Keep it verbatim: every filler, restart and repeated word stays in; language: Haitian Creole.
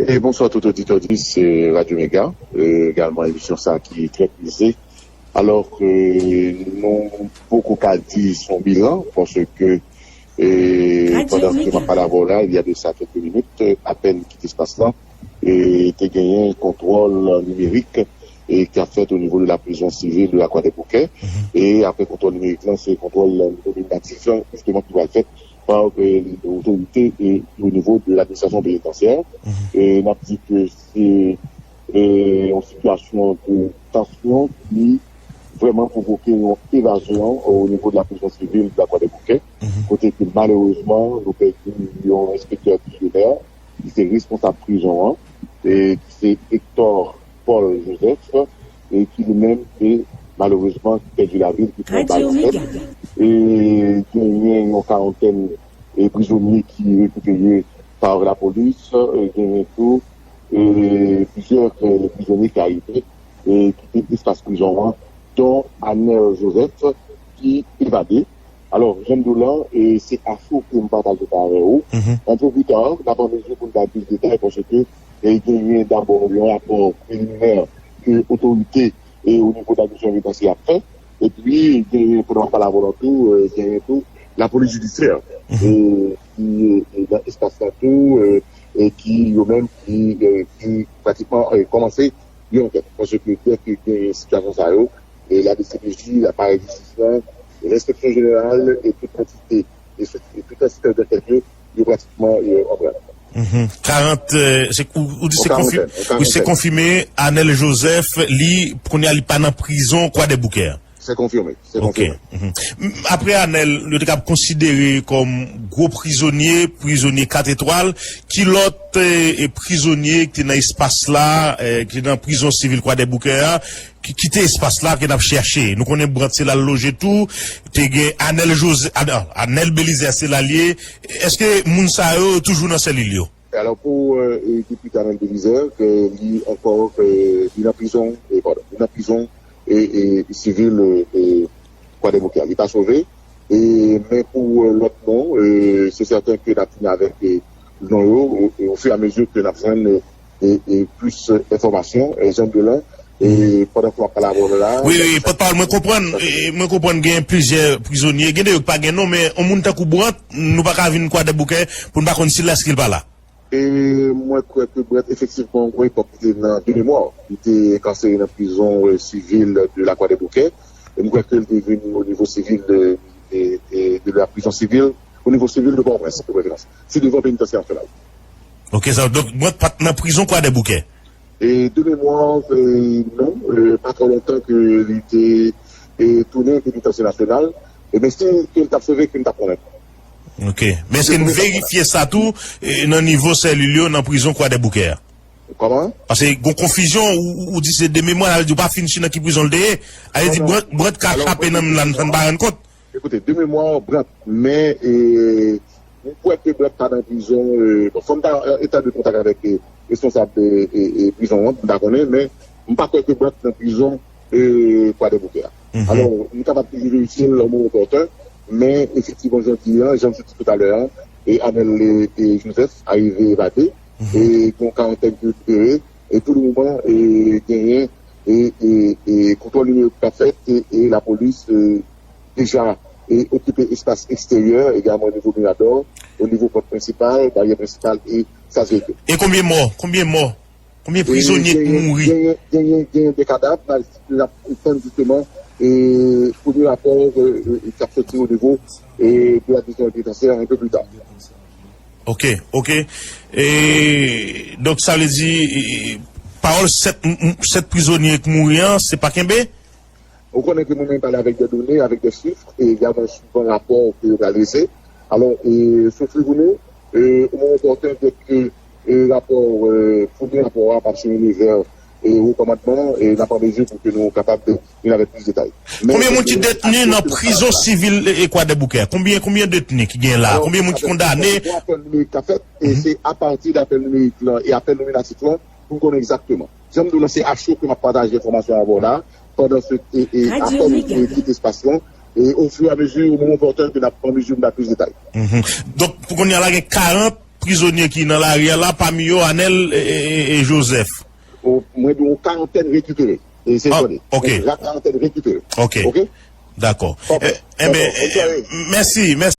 E bonswa tout oditè, oditris, eh, Radio Mega, eh, egalman emisyon sa ki trè prize. Alò ke nou poko ka di son bilan, paske, eh, pandan ke m ap pale avè w la, il y a de ça quelques minutes, eh, apèn kite espas lan, eh, te genyen kontwòl nimerik, eh, ki ap fèt o nivo de la prison civile de la Croix des Bouquets. E apre kontwòl nimerik lan, se kontwòl administratif, jisteman, ki pral fèt pa, eh, otorite, eh, o nivo de ladministrasyon penitansyè. E n ap di ke se, eh, yon sitiyasyon de tansyon ki vrèman pwovoke yon evazyon o nivo de la prison civile de la Croix des Bouquets, kote ke malerezman nou pèdi yon enspektè divizyonè ki se responsab prizon an, e ki se Hector Paul Joseph, e ki li menm te malerezman pèdi lavi l, ki pran bal nan tèt. E genyen yon karantèn, e, prizonye ki rekipere pa lapolis, e genyen tou, e, plizyè, e, prizonye ki arive, e kite espas prizon an, don Anel Joseph ki evade. Alò, jan m di w lan, e se a cho ke m pataje sa avè w. An pli ta, n ap anmezi pou n bay plis detay, paske, e, genyen dabò yon rapò preliminè ke otorite, e, o nivo de la division pénitentiaire ap fè. Epi, genyen, pandan m ap pale avè w la tou, e, genyen tou lapolis jidisyè, e, ki, e, nan espas la tou, e, e ki, yo menm, ki, e, ki pratikman, e, kòmanse yon ankèt. Paske dèke genyen sitiyasyon sa yo, e la D C P J, aparèy jistis lan, e lenspeksyon jeneral, e tout antite, e sou- e tout enstititè dankèt yo, yo pratikman, e, an branle. Mhm. karant, e, se, ou, ou di se konfi- wi, se konfime, Anel Joseph, li, kounye a, li pa nan prizon Kwadèboukè a. Se konfime, se konfime. M, apre Anel, yo te kab konsidere kòm gwo prizonye, prizonye kat etwal, ki lòt, e, e, prizonye ki te nan espas la, e, ki te nan prizon sivil Kwadèboukè a, ki kite espas la ke n ap chèche. Nou konnen Brandt se la l loje tou, te gen Anel Joseph, Anel, Anel Belizaire se la l ye. Èske moun sa yo toujou nan selil yo? Alò, pou, e, e, depite Anel Belizaire, ke li ankò, e, li nan prizon, e, padon, li nan prizon, e, e, sivil, e, e, Kwadèboukè. Li pa sove. E, men pou, e, lòt non, e, se sèten ke n ap vini avèk, e, non yo, o, e, ofiramezu ke n ap jwenn, e, e, e, plis, e, enfòmasyon, e, jan de lan, e, pandan ke m ap pale avè w la. Wi, wi, pòtpawòl, mwen konprann, e, mwen konprann gen plizyè prizonye, gen de yo ki pa gen non, men yon moun tankou Brandt, nou pa ka vin Kwadèboukè pou n pa konn si l la, èske l pa la. E mwen kwè ke Brandt, efektivman, gon epòk, li te nan de memwa. Li te enkarsere nan prizon, e, sivil de la Croix des Bouquets. E mwen kwè ke li te vin o nivo sivil de, de, de, de la prison civile, o nivo sivil de Pòtoprens, de preferans. Se devan penitansye nasyonal. Ok, sa, donk, Brandt pa t nan prizon Kwadèboukè? E de memwa, e, non, e, pa twò lontan ke li te, e, tounen penitansye nasyonal. E men si ke l t ap sove, ke m t ap konnen. Ok. Men èske n verifye sa tou, e, nan nivo selil yo, nan prizon Kwadèboukè a? Kòman? Paske gon konfizyon, ou, ou, ou di se de memwa, sa vle di ou pa fin si nan ki prizon l te ye. Sa vle di Brandt, Brandt ka chape nan men l la, n pa rann kont. Ekoute, de memwa, Brandt, men, e, mwen kwè ke Brandt pa nan prizon, e, bon, fò m ta, e, an eta de kontak avèk, e, responsab, e, e, e, prizon an, m pa konnen, men m pa kwè ke Brandt nan prizon, e, Kwadèboukè a. Alò, m kapab toujou verifye l o moman opòten, men efektivman, jan w di an, jan m sot di toutalè a, e Anel, e, e Joseph arive evade, e gen yon karantèn ki rekipere, e pou le moman, e genyen, e, e, e kontwòl nimerik k ap fèt, e, e lapolis, e, deja, e okipe espas eksteryè, egalman o nivo Miradò, o nivo pòt prensipal, baryè prensipal e sas veyikil. E konbyen mò? Konbyen mò? Konbyen prizonye ki mouri? Genyen, genyen, genyen de kadav, n ap tann jisteman, e, premye rapò, e, e, k ap soti o nivo, e, de la division pénitentiaire un peu plus tard. Ok, ok. E, donk, sa vle di, e, pawòl sèt, m, m, sèt prizonye ki mouri an, se pa kenbe? Ou konnen ke mwen menm pale avèk de done, avèk de chif, e egalman swivan rapò ke yo pral drese. Alò, e, sou chif nou, e, o moman opòten, dèke, e, rapò, e, premye rapò a p ap chemine vè, e, wo kòmandman, e n ap an mezi pou ke nou kapab vin avèk plis detay. Konbyen moun ki detni nan prizon sivil, e, e Kwadèboukè? Konbyen, konbyen detni ki gen la? Konbyen moun ki kondane? Apèl nimerik k ap fèt, e se apati de apèl nimerik lan e apèl nominatif lan pou n konnen egzakteman. Jan m di w lan, se a cho ke m ap pataje enfòmasyon avè w la, pandan se, e, e, apèn ke kite espas lan, e, ofiramezu, o moman opòten ke n ap pran mezi, n ap plis detay. Donk, pou kounye a la, gen karant prizonye ki nan lari a la, pami yo Anèl e, e, e, e Jozèf. Mwen di yon karantèn rekipere. E se Ah, tande. ok. Yon karantèn rekipere. Ok. Ok? Dakò. Ok. Eh, eh ben, Dakò. Ok. Mèsi, mèsi.